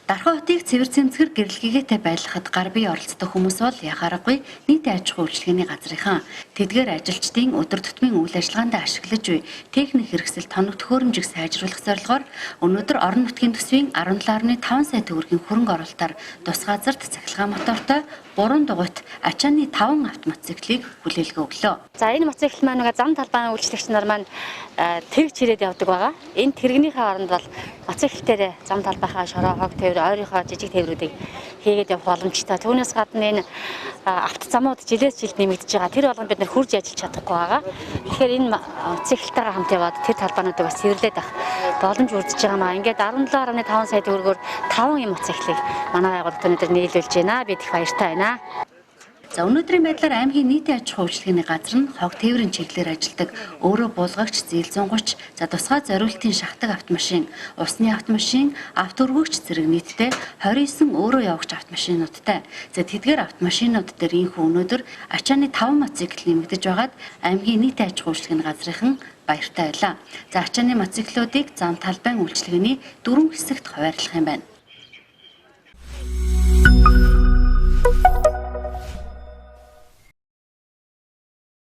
Дархан хотыг цэвэр цэмцгэр гэрэлгээгээтэй байлгахад гар бие оролцдог хүмүүс бол яхаарахгүй нийтийн аж ахуйн үйлчилгээний газрынхан. Тэдгээр ажилчдын өдөр тутмын үйл ажиллагаанд ашиглаж буй техник хэрэгсэл, тоног төхөөрөмжийг сайжруулах зорилгоор өнөөдөр орон нутгийн төсвийн 17.5 сая төгрөгийн хөрөнгө оруулалтаар тус газарт цахилгаан мотортой 3 дугуйт ачааны 5 автомотоциклийг хүлээлгээ өглөө. За, энэ мотоцикл маань нэг зам талбайн үйлчлэгч нар маань тэрэг чирээд явдаг байгаа. Энэ тэрэгнийхээ оронд бол мотоцикл дээр зам талбайхаа шороо, хог тээвэр, ойрынхоо жижиг тээврүүдийг хийгээд явах боломжтой. Түүнээс гадна энэ автозамууд жилээс жилд нэмэгдэж байгаа. Тэр болгон бид нар хурж ажиллаж чадахгүй байгаа. Тэгэхээр энэ мотоциклтайгаа хамт яваад тэр талбайнуудыг бас цэвэрлээд авах боломж бүрдэж байгаа маа. Ингээд 17.5 сая төгрөгөөр 5 юм мотоциклыг манай байгууллагад өнөөдөр нийлүүлж байна. Бид их баяртай байна. За, өнөөдрийн байдлаар аймгийн нийтийн аж ахуйн үйлчилгээний газар нь хог тээврийн чиглэлээр ажилладаг өөрөө буулгагч зээл 130, за, тусгай зориултын шахдаг автомашин, усны автомашин, автоөргөгч зэрэг нийтдээ 29 өөрөө явагч автомашинуудтай. За, тэдгээр автомашинууд дээр ийнхүү өнөөдөр ачааны 5 мотоцикл нэмэгдэж байгаад аймгийн нийтийн аж ахуйн үйлчилгээний газрынхан баяртай байлаа. За, ачааны мотоциклуудыг зам талбайн үйлчилгээний дөрвөн хэсэгт хуваарлах юм байна.